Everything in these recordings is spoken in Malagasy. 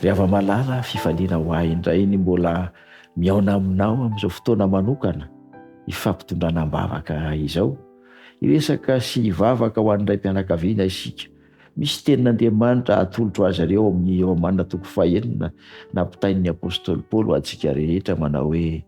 Ry hava-malala, fifaliana ho ahy indray ny mbola mihaona aminao amin'izao fotoana manokana ifampitondrana am-bavaka izao. Hiresaka sy hivavaka ho an'ny raim-pianakaviana isika. Misy tenin'Andriamanitra atolotro azy ireo ao amin'ny Romana toko fahenina nampitain'ny apostoly Paoly ho antsika rehetra manao hoe,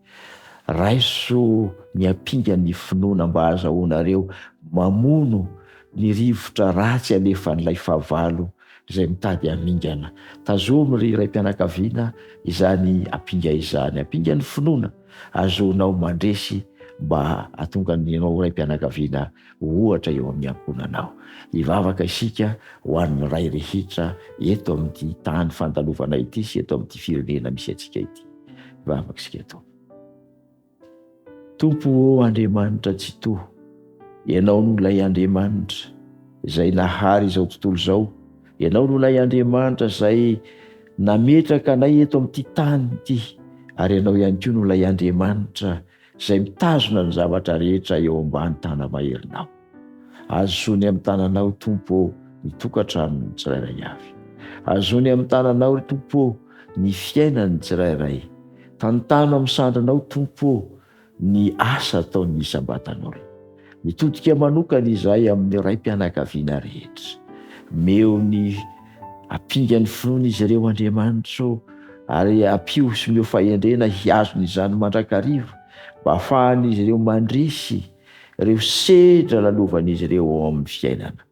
Raiso ny ampingan'ny finoana mba hahazahoanareo mamono ny rivotra ratsy alefan'ilay fahavalo izay mitady hamingana. Tazomy ry raim-pianakaviana izany ampinga izany, ampingan'ny finoana, ahazoanao mandresy mba hahatonga ny anao raim-pianakaviana ho ohatra eo amin'ny ankohonanao. Hivavaka isika ho an'ny ray rehetra eto amin'ity tany fandalovana ity sy eto amin'ity firenena misy antsika ity. Hivavaka isika Tompo. Tompo ô Andriamanitra Tsitoha, Ianao no ilay Andriamanitra izay nahary izao tontolo izao, Ianao no ilay Andriamanitra izay nametraka anay eto amin'ity tany ity, ary Ianao ihany koa no ilay Andriamanitra izay mitazona ny zavatra rehetra eo ambany tana-maherinao. Azony amin'ny tananao, Tompo ô, ny tokantranon'ny tsirairay avy. Azony amin'ny tananao, ry Tompo ô, ny fiainan'ny tsirairay. Tantano amin'ny sandrinao, Tompo ô, ny asa ataon'ny isam-batan'olona. Mitodika manokana izahay amin'ny raim-pianakaviana rehetra. Meo ny ampingan'ny finoana izy ireo, Andriamanitra ô, ary ampio sy omeo fahendrena hihazona izany mandrakariva, mba hahafahan'izy ireo mandresy ireo sedra lalovan'izy ireo ao amin'ny fiainana.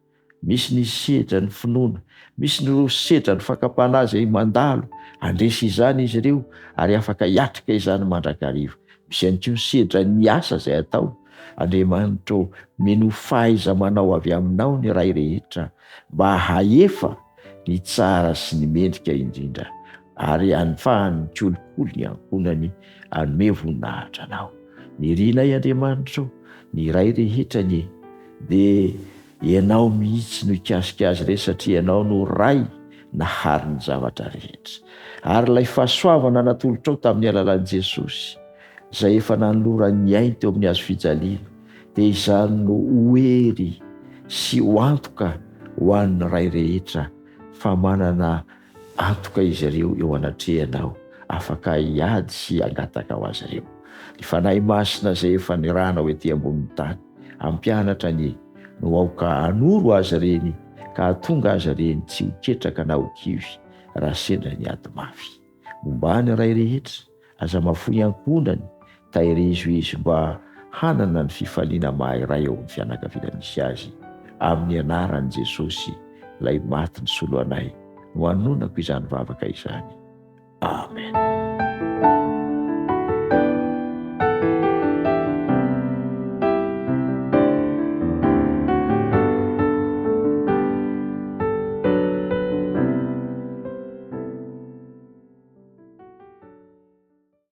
Misy ny sedra ny finoana, misy ny ireo sedra ny fakam-panahy izay mandalo, handresy izany izy ireo ary afaka hiatrika izany mandrakariva. Misy ihany koa ny sedra ny asa izay atao. Andriamanitra ô, mino fahaiza-manao avy aminao ny Ray rehetra mba hahefa ny tsara sy ny mendrika indrindra ary hanfahany mikolokolo ny ankohonany hanome voninahitra Anao. Nirinay Andriamanitra ô, ny Ray rehetra anie dia Ianao mihitsy no hikasika azy ireny satria Ianao no Ray nahary ny zavatra rehetra. Ary ilay fahasoavana natolotrao tamin'ny alalan'i Jesosy, izay efa nanolorany ny ainy teo amin'ny hazo fijaliana, dia izany no ho hery sy ho antoka ho an'ny Ray rehetra fa manana antoka izy ireo eo anatrehanao, afaka hiady sy hangataka ho azy ireo. Ny Fanahy Masina izay efa nirahanao ety ambonin'ny tany hampianatra anie no aoka hanoro azy ireny ka hahatonga azy ireny tsy ho ketraka na ho kivy raha sendra ny ady mafy. Momba ny ray rehetra, aza mahafoy ankohonany, Tahirizo izy mba hanana ny fifaliana maha iray ao amin'ny fianakaviana misy azy. Amin'ny anaran'i Jesosy, ilay maty nisolo anay, no anonako izany vavaka izany. Amen.